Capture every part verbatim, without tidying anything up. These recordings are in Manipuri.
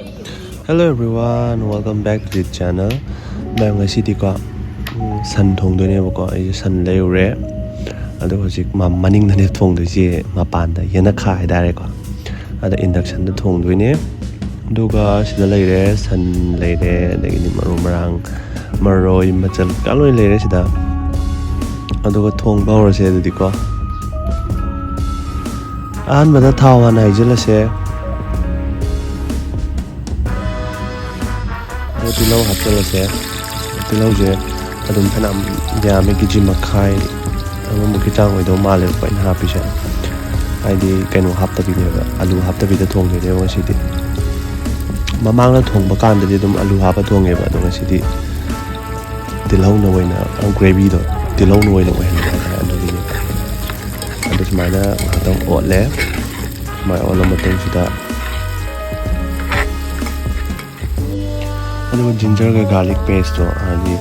Hello everyone, welcome back to the channel. ꯃꯌꯥꯝ, ꯉꯁꯤꯗꯤꯀꯣ, ꯎꯝ, ꯁꯟ ꯊꯣꯡꯗꯣꯏꯅꯦꯕꯀꯣ꯫ ꯑꯩꯁꯦ ꯁꯟ ꯂꯩꯔꯨꯔꯦ, ꯑꯗꯣ ꯍꯧꯖꯤꯛ ꯃ- ꯃꯅꯤꯡꯗꯅꯦ ꯊꯣꯡꯗꯣꯏꯁꯦ, ꯃꯄꯥꯟꯗ ꯌꯦꯅꯈꯥ ꯍꯥꯏꯇꯥꯔꯦꯀꯣ꯫ ꯑꯗ inductionꯗ ꯊꯣꯡꯗꯣꯏꯅꯦ꯫ ꯑꯗꯨꯒ ꯁꯤꯗ ꯂꯩꯔꯦ, ꯁꯟ ꯂꯩꯔꯦ, ꯑꯗꯒꯤꯗꯤ ꯃꯔꯨ ꯃꯔꯥꯡ, ꯃꯔꯣꯏ ꯃꯆꯜ ꯀꯩꯀꯥ ꯂꯣꯏ ꯂꯩꯔꯦ ꯁꯤꯗ꯫ ꯑꯗꯨꯒ ꯊꯣꯡꯕ ꯍꯧꯔꯁꯦ ꯑꯗꯨꯗꯤꯀꯣ꯫ ꯑꯍꯥꯟꯕꯗ ꯊꯥꯎ ꯍꯥꯟꯅ ꯍꯩꯖꯤꯜꯂꯁꯦ꯫ ꯑꯗꯨ ꯇꯤꯜꯍꯧ ꯍꯥꯞꯆꯤꯜꯂꯁꯦ꯫ ꯇꯤꯜꯍꯧꯁꯦ ꯑꯗꯨꯝ ꯐꯅꯌꯥꯝ ꯌꯥꯝꯃꯦ, ꯀꯦ ꯖꯤ ꯃꯈꯥꯏ ꯑꯃꯃꯨꯛꯀꯤ ꯆꯥꯡ ꯑꯣꯏꯗꯧ ꯃꯥꯜꯂꯦꯕꯀꯣ ꯑꯩꯅ ꯍꯥꯞꯄꯤꯁꯦ꯫ ꯍꯥꯏꯗꯤ ꯀꯩꯅꯣ ꯍꯥꯞꯇꯕꯤꯅꯦꯕ, ꯑꯂꯨ ꯍꯥꯞꯇꯕꯤꯗ ꯊꯣꯡꯗꯣꯏꯅꯦꯕ ꯉꯁꯤꯗꯤ꯫ ꯃꯃꯥꯡꯗ ꯊꯣꯡꯕ ꯀꯥꯟꯗꯗꯤ ꯑꯗꯨꯝ ꯑꯂꯨ ꯍꯥꯞꯄ ꯊꯣꯡꯉꯦꯕ, ꯑꯗꯣ ꯉꯁꯤꯗꯤ ꯇꯤꯜꯍꯧꯅ ꯑꯣꯏꯅ, ꯒ꯭ꯔꯦꯚꯤꯗꯣ ꯇꯤꯜꯍꯧꯅ ꯑꯣꯏꯅ ꯑꯣꯏꯍꯟꯕ ꯍꯥꯏꯇꯥꯔꯦ, ꯑꯗꯨꯒꯤꯅꯦꯕ꯫ ꯑꯗꯨ ꯁꯨꯃꯥꯏꯅ ꯉꯥꯏꯍꯥꯛꯇꯪ ꯑꯣꯠꯂꯦ꯫ ꯁꯨꯃꯥꯏꯅ ꯑꯣꯠꯂ ꯃꯇꯨꯡꯁꯤꯗ ꯑꯗꯨꯒ ginger ꯒ garlic paste ꯇꯣ, ꯍꯥꯏꯗꯤ,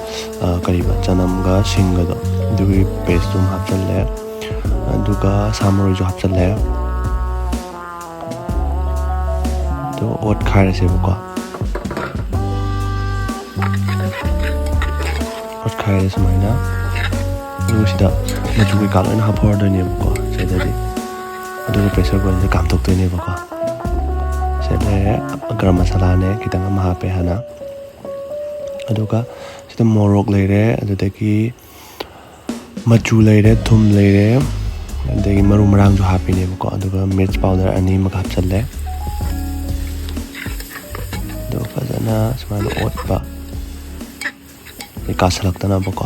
ꯑ, ꯀꯔꯤꯕ, ꯆꯅꯝꯒ ꯁꯤꯡꯒꯗꯣ, ꯑꯗꯨꯒꯤ paste ꯇꯨ ꯑꯃ ꯍꯥꯞꯆꯜꯂꯦ꯫ ꯑꯗꯨꯒ ꯁꯥ ꯃꯔꯣꯏꯁꯨ ꯍꯥꯞꯆꯜꯂꯦ꯫ ꯑꯗꯨꯒ ꯑꯣꯠꯈꯥꯏꯔꯁꯦꯕꯀꯣ꯫ ꯑꯣꯠꯈꯥꯏꯔꯦ ꯁꯨꯃꯥꯏꯅ꯫ ꯑꯗꯨꯒ ꯁꯤꯗ ꯃꯆꯨ ꯀꯩꯀꯥ ꯂꯣꯏꯅ ꯍꯥꯞꯍꯧꯔꯗꯣꯏꯅꯦꯕꯀꯣ ꯁꯤꯗꯗꯤ꯫ ꯑꯗꯨꯒ pressure cooker ꯁꯤꯗ ꯀꯥꯝꯊꯣꯛꯇꯣꯏꯅꯦꯕꯀꯣ꯫ ꯁꯤꯗ ꯂꯩꯔꯦ, ꯒꯔꯝ ꯃꯁꯥꯂꯥꯅꯦ ꯈꯤꯇꯪ ꯑꯃ ꯍꯥꯞꯄꯦ ꯍꯥꯟꯅ꯫ ꯑꯗꯨꯒ ꯁꯤꯗ ꯃꯣꯔꯣꯛ ꯂꯩꯔꯦ, ꯑꯗꯨꯗꯒꯤ ꯃꯆꯨ ꯂꯩꯔꯦ, ꯊꯨꯝ ꯂꯩꯔꯦ, ꯑꯗꯒꯤ ꯃꯔꯨ ꯃꯔꯥꯡꯁꯨ ꯍꯥꯞꯄꯤꯅꯦꯕꯀꯣ꯫ ꯑꯗꯨꯒ ꯃꯤꯔꯆ powder ꯑꯅꯤ ꯑꯃꯒ ꯍꯥꯞꯆꯜꯂꯦ꯫ ꯑꯗꯨꯒ ꯐꯖꯅ ꯁꯨꯃꯥꯏꯅ ꯑꯣꯠꯄ, ꯑꯗꯩ ꯀꯥꯁꯜꯂꯛꯇꯅꯕꯀꯣ꯫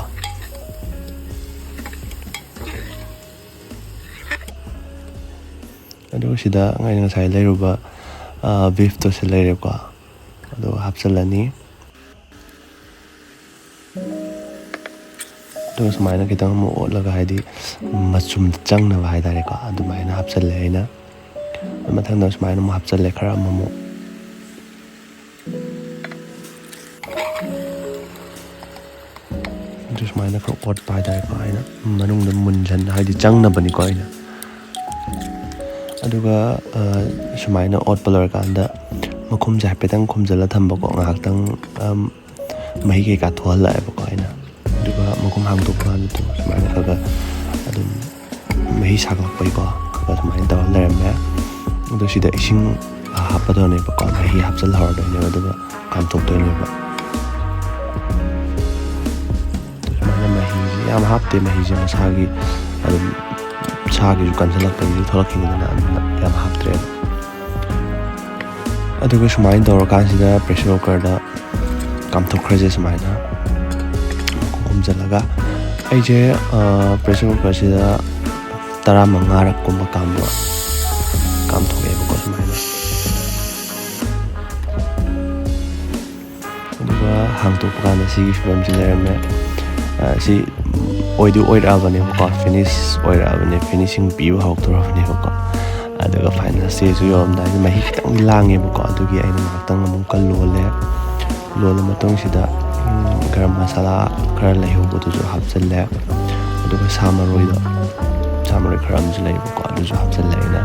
ꯑꯗꯨꯒ ꯁꯤꯗ ꯑꯩꯅ ꯉꯁꯥꯏ ꯂꯩꯔꯨꯕ, ꯑ, beef ꯇꯣ ꯁꯤ ꯂꯩꯔꯦꯀꯣ꯫ ꯑꯗꯨꯒ ꯍꯥꯞꯆꯤꯜꯂꯅꯤ꯫ ꯑꯗꯨꯒ ꯁꯨꯃꯥꯏꯅ ꯈꯤꯇꯪ ꯑꯃꯨꯛ ꯑꯣꯠꯂꯒ, ꯍꯥꯏꯗꯤ ꯃꯆꯨꯝꯗ ꯆꯪꯅꯕ ꯍꯥꯏꯇꯥꯔꯦꯀꯣ, ꯑꯗꯨꯃꯥꯏꯅ ꯍꯥꯞꯆꯜꯂꯦ ꯑꯩꯅ꯫ ꯃꯊꯪꯗ ꯁꯨꯃꯥꯏꯅ ꯑꯃꯨꯛ ꯍꯥꯞꯆꯜꯂꯦ ꯈꯔ ꯑꯃꯃꯨꯛ꯫ ꯑꯗꯨ ꯁꯨꯃꯥꯏꯅ ꯈꯔ ꯑꯣꯠꯄ ꯍꯥꯏꯇꯥꯔꯦꯀꯣ, ꯑꯩꯅ ꯃꯅꯨꯡꯗ ꯃꯨꯟꯖꯟ-, ꯍꯥꯏꯗꯤ ꯆꯪꯅꯕꯅꯤꯀꯣ ꯑꯩꯅ꯫ ꯑꯗꯨꯒ, ꯑ, ꯁꯨꯃꯥꯏꯅ ꯑꯣꯠꯄ ꯂꯣꯏꯔꯀꯥꯟꯗ ꯃꯈꯨꯝꯁꯦ ꯍꯥꯏꯐꯦꯠꯇꯪ ꯈꯨꯝꯖꯤꯜꯂ ꯊꯝꯕꯀꯣ, ꯉꯥꯏꯍꯥꯛꯇꯪ, ꯑꯝ, ꯃꯍꯤ ꯀꯩꯀꯥ ꯊꯣꯛꯍꯜꯂꯛꯑꯦꯕꯀꯣ ꯑꯩꯅ꯫ ꯑꯗꯨꯒ ꯃꯈꯨꯝ ꯍꯥꯡꯗꯣꯛꯄ ꯀꯥꯟꯗ ꯑꯗꯨꯝ ꯁꯨꯃꯥꯏꯅ ꯈꯔ ꯈꯔ ꯑꯗꯨꯝ ꯃꯍꯤ ꯁꯥꯒꯠꯂꯛꯄꯒꯤꯀꯣ, ꯈꯔ ꯈꯔ ꯁꯨꯃꯥꯏꯅ ꯇꯧꯔ ꯂꯩꯔꯝꯃꯦ꯫ ꯑꯗꯣ ꯁꯤꯗ ꯏꯁꯤꯡ ꯍꯥꯞꯄꯗꯣꯏꯅꯦꯕꯀꯣ, ꯃꯍꯤ ꯍꯥꯞꯆꯤꯜꯍꯧꯔꯗꯣꯏꯅꯦꯕ, ꯑꯗꯨꯒ ꯀꯥꯝꯊꯣꯛꯇꯣꯏꯅꯦꯕ꯫ ꯑꯗꯨ ꯁꯨꯃꯥꯏꯅ ꯃꯍꯤꯁꯦ ꯌꯥꯝ ꯍꯥꯞꯇꯦ, ꯃꯍꯤꯁꯦ ꯃꯁꯥꯒꯤ ꯑꯗꯨꯝ ꯁꯥꯒꯤꯁꯨ ꯀꯟꯁꯤꯜꯂꯛꯄꯒꯤꯁꯨ ꯊꯣꯛꯂꯛꯈꯤꯅꯤꯗꯅ, ꯑꯗꯨꯅ ꯌꯥꯝ ꯍꯥꯞꯇ꯭ꯔꯦꯕ꯫ ꯑꯗꯨꯒ ꯁꯨꯃꯥꯏꯅ ꯇꯧꯔꯀꯥꯟꯁꯤꯗ pressure cookerꯗ ꯀꯥꯝꯊꯣꯛꯈ꯭ꯔꯁꯦ ꯁꯨꯃꯥꯏꯅ ꯈꯨꯝꯖꯤꯜꯂꯒ꯫ ꯑꯩꯁꯦ, ꯑ, pressure cookerꯁꯤꯗ ꯇꯔꯥꯃꯉꯥꯔꯛ ꯀꯨꯝꯕ ꯀꯥꯝꯕ, ꯀꯥꯝꯊꯣꯛꯑꯦꯕꯀꯣ ꯁꯨꯃꯥꯏꯅ꯫ ꯑꯗꯨꯒ ꯍꯥꯡꯇꯣꯛꯄ ꯀꯥꯟꯗ ꯁꯤꯒꯤ ꯐꯤꯕꯝꯁꯤ ꯂꯩꯔꯝꯃꯦ꯫ ꯑ, ꯁꯤ ꯑꯣꯏꯗꯤ ꯑꯣꯏꯔꯛꯑꯕꯅꯦꯕꯀꯣ, finish ꯑꯣꯏꯔꯛꯑꯕꯅꯦ, finishing ꯄꯤꯕ ꯍꯧꯔꯛꯇꯣꯔꯕꯅꯦꯕꯀꯣ꯫ ꯑꯗꯨꯒ final stageꯁꯨ ꯌꯧꯔꯝꯗꯥꯏꯗ ꯃꯍꯤ ꯈꯤꯇꯪꯗꯤ ꯂꯥꯡꯉꯦꯕꯀꯣ, ꯑꯗꯨꯒꯤ ꯑꯩꯅ ꯉꯥꯏꯍꯥꯛꯇꯪ ꯑꯃꯨꯛꯀ ꯂꯣꯜꯂꯦ꯫ ꯂꯣꯜꯂ ꯃꯇꯨꯡꯁꯤꯗ, ꯎꯝ, ꯒꯔꯝ ꯃꯁꯥꯂꯥ ꯈꯔ ꯂꯩꯍꯧꯕꯗꯨꯁꯨ ꯍꯥꯞꯆꯤꯜꯂꯦ꯫ ꯑꯗꯨꯒ ꯁꯥ ꯃꯔꯣꯏꯗꯣ, ꯁꯥ ꯃꯔꯣꯏ ꯈꯔ ꯑꯃꯁꯨ ꯂꯩꯌꯦꯕꯀꯣ, ꯑꯗꯨꯁꯨ ꯍꯥꯞꯆꯤꯜꯂꯦ ꯑꯩꯅ꯫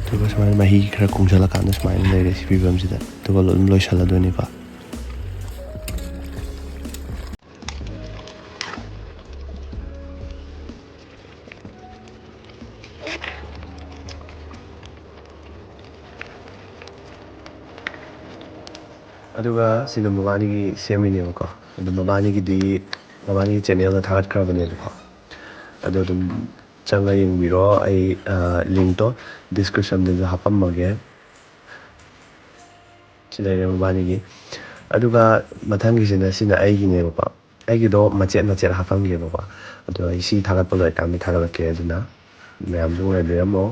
ꯑꯗꯨꯒ ꯁꯨꯃꯥꯏꯅ ꯃꯍꯤ ꯈꯔ ꯀꯨꯡꯁꯜꯂꯀꯥꯟꯗ ꯁꯨꯃꯥꯏꯅ ꯂꯩꯔꯦ ꯁꯤ ꯐꯤꯕꯝꯁꯤꯗ꯫ ꯑꯗꯨꯒ ꯑꯗꯨꯝ ꯂꯣꯏꯁꯜꯂꯗꯣꯏꯅꯤꯀꯣ꯫ ꯑꯗꯨꯒ ꯁꯤꯅ ꯃꯕꯥꯅꯤꯒꯤ ꯁꯦꯝꯃꯤꯅꯦꯕꯀꯣ꯫ ꯑꯗꯨ ꯃꯕꯥꯅꯤꯒꯤꯗꯤ ꯃꯕꯥꯅꯤꯒꯤ ꯆꯦꯅꯦꯜꯗ ꯊꯥꯒꯠꯈ꯭ꯔꯕꯅꯦꯕꯀꯣ꯫ ꯑꯗꯣ ꯑꯗꯨꯝ ꯆꯪꯉ ꯌꯦꯡꯕꯤꯔꯣ꯫ ꯑꯩ, ꯑ, linkꯇꯣ descriptionꯗꯁꯨ ꯍꯥꯞꯄꯝꯃꯒꯦ꯫ ꯁꯤ ꯂꯩꯔꯦ ꯃꯕꯥꯅꯤꯒꯤ꯫ ꯑꯗꯨꯒ ꯃꯊꯪꯒꯤꯁꯤꯅ, ꯁꯤꯅ ꯑꯩꯒꯤꯅꯦꯕꯀꯣ꯫ ꯑꯩꯒꯤꯗꯣ ꯃꯆꯦꯠ ꯃꯆꯦꯠ ꯍꯥꯞꯄꯝꯒꯦꯕꯀꯣ꯫ ꯑꯗꯣ ꯑꯩ ꯁꯤ ꯊꯥꯒꯠꯄ ꯂꯣꯏꯔꯀꯥꯟꯗ ꯊꯥꯒꯠꯂꯛꯀꯦ꯫ ꯑꯗꯨꯅ ꯃꯌꯥꯝꯁꯨ ꯉꯥꯏꯕꯤꯔꯝꯃꯣ꯫